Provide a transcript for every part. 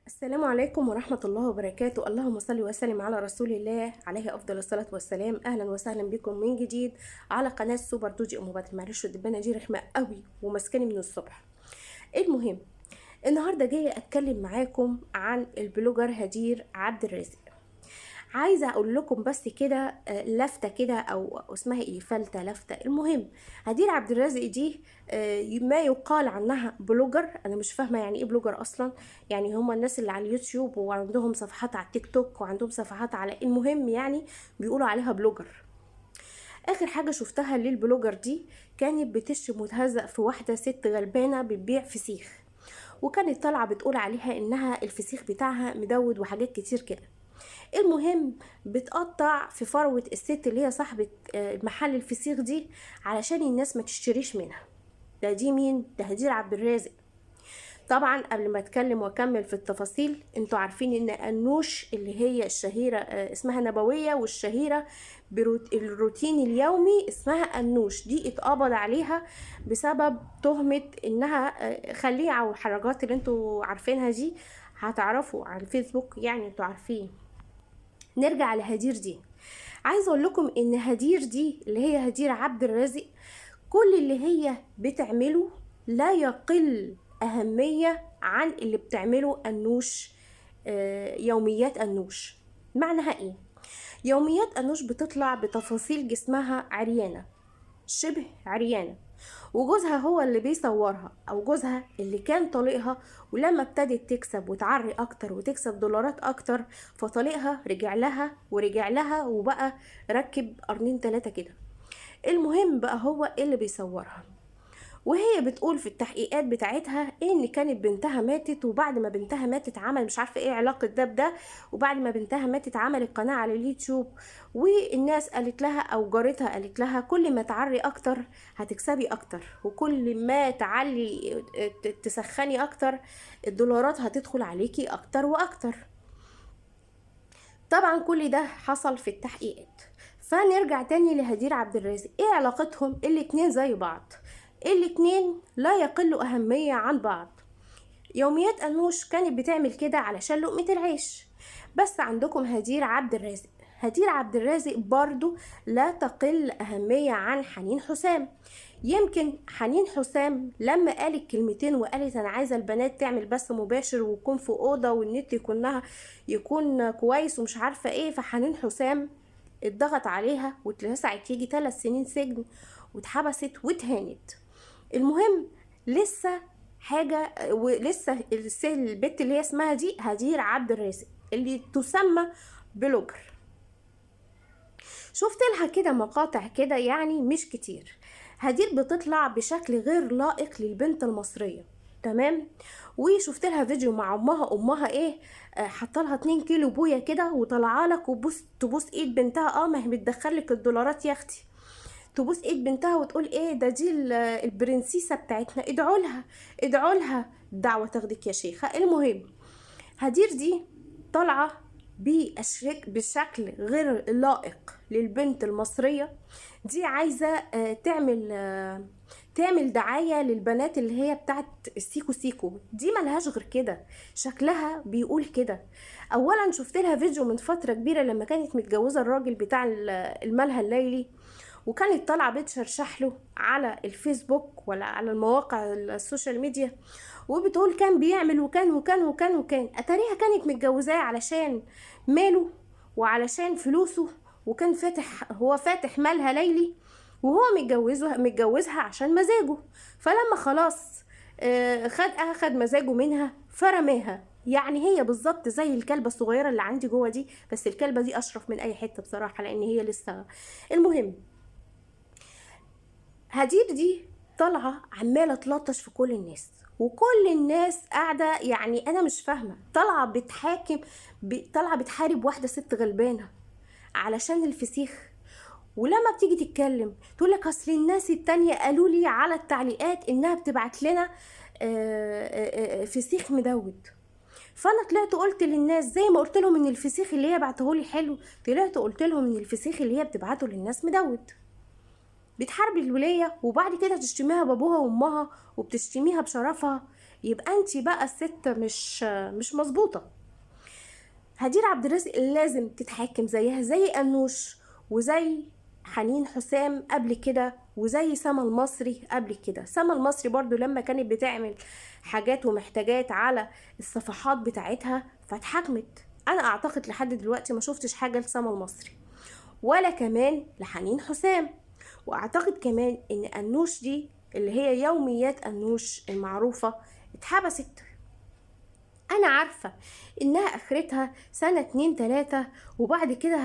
السلام عليكم ورحمة الله وبركاته. اللهم صل وسلم على رسول الله عليه أفضل الصلاة والسلام. أهلا وسهلا بكم من جديد على قناة سوبر دودي أم بدر. معلش الدبانة دي رخمة قوي ومسكاني من الصبح. المهم النهاردة جاية أتكلم معاكم عن ال blogger هدير عبد الرازق. عايزة أقول لكم بس كده لفتة كده أو اسمها إيه، فلتة لفتة. المهم هدير عبد الرازق دي ما يقال عنها blogger. أنا مش فاهمة يعني إيه blogger أصلا، يعني هما الناس اللي على اليوتيوب وعندهم صفحات على التيك توك وعندهم صفحات على المهم يعني بيقولوا عليها blogger. آخر حاجة شفتها لل blogger دي كانت بتشتم وتهزق في واحدة ست غلبانة بتبيع فسيخ، وكانت طالعة بتقول عليها إنها الفسيخ بتاعها مدود وحاجات كتير كده. المهم بتقطع في فروة الست اللي هي صاحبة محل الفسيخ دي علشان الناس ما تشتريش منها. ده دي مين؟ ده هدير عبد الرازق. طبعا قبل ما اتكلم واكمل في التفاصيل، انتوا عارفين ان انوش اللي هي الشهيرة اسمها نبوية، والشهيرة بالروتين اليومي اسمها انوش، دي اتقبض عليها بسبب تهمة انها خليعة والحركات اللي انتوا عارفينها دي، هتعرفوا على الفيسبوك يعني انتوا عارفين. نرجع لهدير دي. عايزه اقول لكم ان هدير دي اللي هي هدير عبد الرازق كل اللي هي بتعمله لا يقل اهمية عن اللي بتعمله انوش. يوميات انوش معناها ايه؟ يوميات انوش بتطلع بتفاصيل جسمها عريانه، شبه عريانه، وجوزها هو اللي بيصورها، او جوزها اللي كان طليقها، ولما ابتدت تكسب وتعري اكتر وتكسب دولارات اكتر فطليقها رجع لها ورجع لها وبقى ركب قرنين ثلاثة كده. المهم بقى هو اللي بيصورها، وهي بتقول في التحقيقات بتاعتها ان كانت بنتها ماتت، وبعد ما بنتها ماتت عمل مش عارفه ايه علاقة ده بده، وبعد ما بنتها ماتت عملت قناة على اليوتيوب، والناس قالت لها او جارتها قالت لها كل ما تعري اكتر هتكسبي اكتر، وكل ما تعلي تسخني اكتر الدولارات هتدخل عليكي اكتر واكتر. طبعا كل ده حصل في التحقيقات. فنرجع تاني لهدير عبد الرازق. ايه علاقتهم الاتنين؟ زي بعض، الاتنين لا يقلوا أهمية عن بعض. يوميات أنوش كانت بتعمل كده علشان لقمة العيش، بس عندكم هدير عبد الرازق. هدير عبد الرازق برضو لا تقل أهمية عن حنين حسام. يمكن حنين حسام لما قالت كلمتين وقالت أنا عايزة البنات تعمل بث مباشر ويكون في أوضة والنت يكون كويس ومش عارفة إيه، فحنين حسام اتضغط عليها واتلسعت يجي 3 سنين سجن واتحبست واتهانت. المهم لسه حاجة، ولسه البت اللي هي اسمها دي هدير عبد الرازق اللي تسمى blogger، شفت لها كده مقاطع كده يعني مش كتير. هدير بتطلع بشكل غير لائق للبنت المصرية، تمام؟ وشفت لها فيديو مع امها، امها ايه حاطه لها 2 كيلو بويه كده وطالعه لك وبوس تبوس ايد بنتها، ما هي بتدخلك الدولارات يا اختي، تبوس ايد بنتها وتقول ايه ده دي البرنسيسه بتاعتنا، ادعوا لها ادعوا لها، الدعوة تاخدك يا شيخه. المهم هدير دي طالعه بشكل غير لائق للبنت المصرية دي، عايزه تعمل دعاية للبنات اللي هي بتاعت السيكو سيكو دي، ملهاش غير كده، شكلها بيقول كده. اولا شفت لها فيديو من فترة كبيرة لما كانت متجوزة الراجل بتاع الملهى الليلي، وكانت طالعه بتشرشح له على الفيسبوك ولا على المواقع ال social media، وبتقول كان بيعمل وكان وكان وكان وكان. اتاريها كانت متجوزاه علشان ماله وعلشان فلوسه، وكان فاتح، هو فاتح مالها ليلي، وهو متجوزها عشان مزاجه. فلما خلاص اخد مزاجه منها فرماها. يعني هي بالظبط زي الكلبة الصغيرة اللي عندي جوه دي، بس الكلبة دي اشرف من اي حتة بصراحة، لان هي لسه. المهم هدير دي طالعه عماله تلطش في كل الناس، وكل الناس قاعدة يعني انا مش فاهمه، طالعه بتحاكم، طالعه بتحارب واحدة ست غلبانه علشان الفسيخ. ولما بتيجي تتكلم تقول لك اصل الناس التانية قالوا لي على التعليقات انها بتبعت لنا فسيخ مدود. فانا طلعت قلت للناس زي ما قلت لهم ان الفسيخ اللي هي بعتهولي حلو، طلعت قلت لهم ان الفسيخ اللي هي بتبعته للناس مدود. بتحارب الولية وبعد كده تشتميها بابوها وامها وبتشتميها بشرفها. يبقى انت بقى الست مش مظبوطة. هدير عبد الرازق لازم تتحاكم زيها زي أنوش وزي حنين حسام قبل كده وزي سما المصري قبل كده. سما المصري برضو لما كانت بتعمل حاجات ومحتاجات على الصفحات بتاعتها فاتحاكمت. انا اعتقد لحد دلوقتي ما شفتش حاجة لسما المصري ولا كمان لحنين حسام، واعتقد كمان ان أنوش دي اللي هي يوميات أنوش المعروفة اتحبست. انا عارفة انها اخرتها سنة 2 3 وبعد كده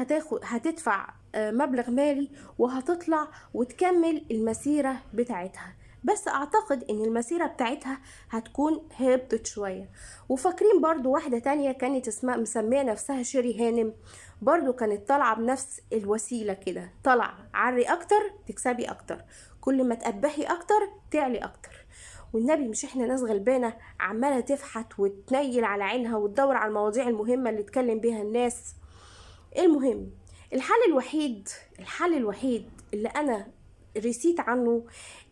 هتدفع مبلغ مالي وهتطلع وتكمل المسيرة بتاعتها، بس اعتقد ان المسيرة بتاعتها هتكون هبطت شوية. وفاكرين برضو واحدة تانية كانت اسمها مسمية نفسها شيري هانم، برضو كانت طالعة بنفس الوسيلة كده، طالعة عري اكتر تكسبي اكتر، كل ما تقبحي اكتر تعلي اكتر. والنبي مش احنا ناس غلبانة عمالة تفحت وتنيل على عينها وتدور على المواضيع المهمة اللي تكلم بيها الناس. المهم الحل الوحيد اللي انا رسيت عنه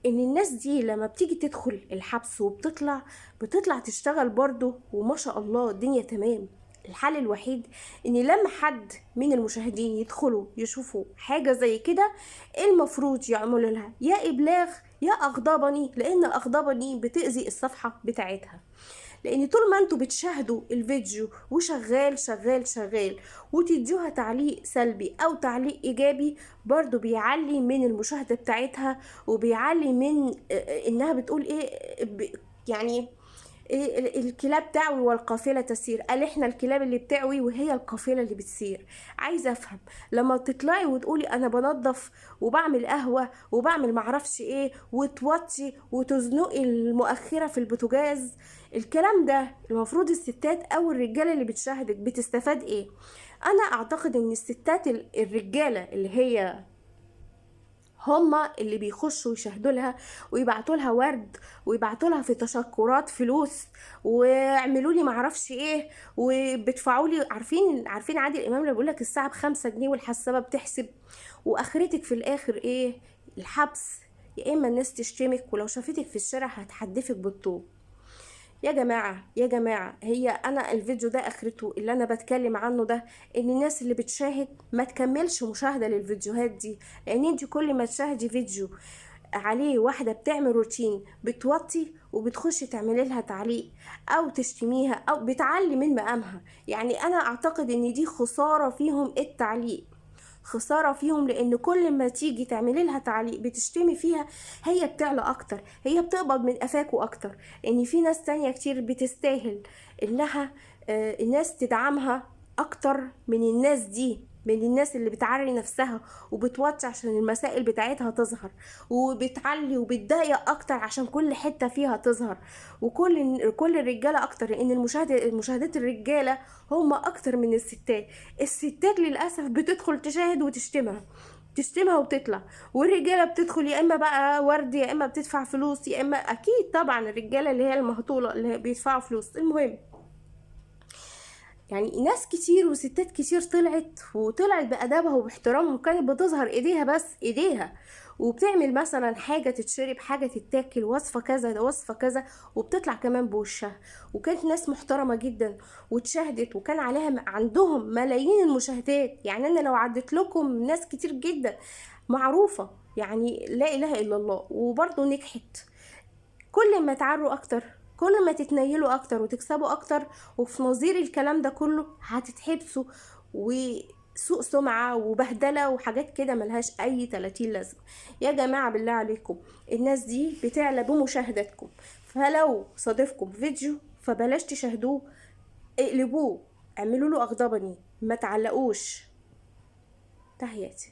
ان الناس دي لما بتيجي تدخل الحبس وبتطلع بتطلع تشتغل برضو وما شاء الله الدنيا تمام. الحل الوحيد ان لما حد من المشاهدين يدخلوا يشوفوا حاجة زي كده المفروض يعملوا لها يا ابلاغ يا اغضبني، لان اغضبني بتأذي الصفحة بتاعتها. لان طول ما انتوا بتشاهدوا الفيديو وشغال شغال شغال وتديوها تعليق سلبي او تعليق ايجابي برضو بيعلي من المشاهدة بتاعتها وبيعلي من انها بتقول ايه، يعني إيه، الكلاب تعوي والقافلة تسير. قال احنا الكلاب اللي بتعوي وهي القافلة اللي بتسير. عايزة افهم لما تطلعي وتقولي انا بنظف وبعمل قهوة وبعمل معرفش ايه وتوطي وتزنقي المؤخرة في البوتاجاز، الكلام ده المفروض الستات او الرجالة اللي بتشاهدك بتستفاد ايه؟ انا اعتقد ان الستات الرجالة اللي هي هما اللي بيخشوا يشاهدوا لها ويبعتوا لها ورد ويبعتوا لها في تشكرات فلوس واعملوا لي معرفش ايه وبيدفعوا لي. عارفين عادل امام اللي بيقول لك الساعة ب5 جنيه والحسابه بتحسب، واخرتك في الاخر ايه؟ الحبس، يا اما الناس تشتمك ولو شافتك في الشارع هتحدفك بالطوب. يا جماعة يا جماعة، هي أنا الفيديو ده آخرته اللي أنا بتكلم عنه ده إن الناس اللي بتشاهد ما تكملش مشاهدة للفيديوهات دي، لأن أنت كل ما تشاهدي فيديو عليه واحدة بتعمل روتين بتوطي وبتخش تعملي لها تعليق أو تشتميها أو بتعلي من مقامها، يعني أنا أعتقد إن دي خسارة فيهم التعليق، خسارة فيهم، لأن كل ما تيجي تعملي لها تعليق بتشتمي فيها هي بتعلى أكتر، هي بتقبض من قفاكوا أكتر. لأن في ناس تانية كتير بتستاهل إنها الناس تدعمها أكتر من الناس دي، من الناس اللي بتعري نفسها وبتوطي عشان المسائل بتاعتها تظهر، وبتعلي وبتضايق أكتر عشان كل حتة فيها تظهر، وكل الرجالة أكتر، لأن مشاهدات الرجالة هم أكتر من الستات. الستات للأسف بتدخل تشاهد وتشتمها، تشتمها وبتطلع، والرجالة بتدخل يا إما بقى ورد يا إما بتدفع فلوس، يا إما أكيد طبعا الرجالة اللي هي المهطولة اللي بيدفعوا فلوس. المهم يعني ناس كتير وستات كتير طلعت وطلعت بأدابها وباحترامها، وكانت بتظهر ايديها بس ايديها، وبتعمل مثلا حاجة تتشرب، حاجة تتاكل، وصفة كذا ده وصفة كذا، وبتطلع كمان بوشها، وكانت ناس محترمة جدا واتشاهدت وكان عليها عندهم ملايين المشاهدات. يعني انا لو عدت لكم ناس كتير جدا معروفة يعني لا اله الا الله، وبرضه نجحت. كل ما تعروا اكتر كل ما تتنيلوا اكتر وتكسبوا اكتر، وفي نظير الكلام ده كله هتتحبسوا وسوء سمعة وبهدلة وحاجات كده ملهاش اي 30 لازمة. يا جماعة بالله عليكم الناس دي بتعلى بمشاهداتكم، فلو صادفكم فيديو فبلاش تشاهدوه، اقلبوه، اعملوا له اغضبني، ما تعلقوش. تحياتي.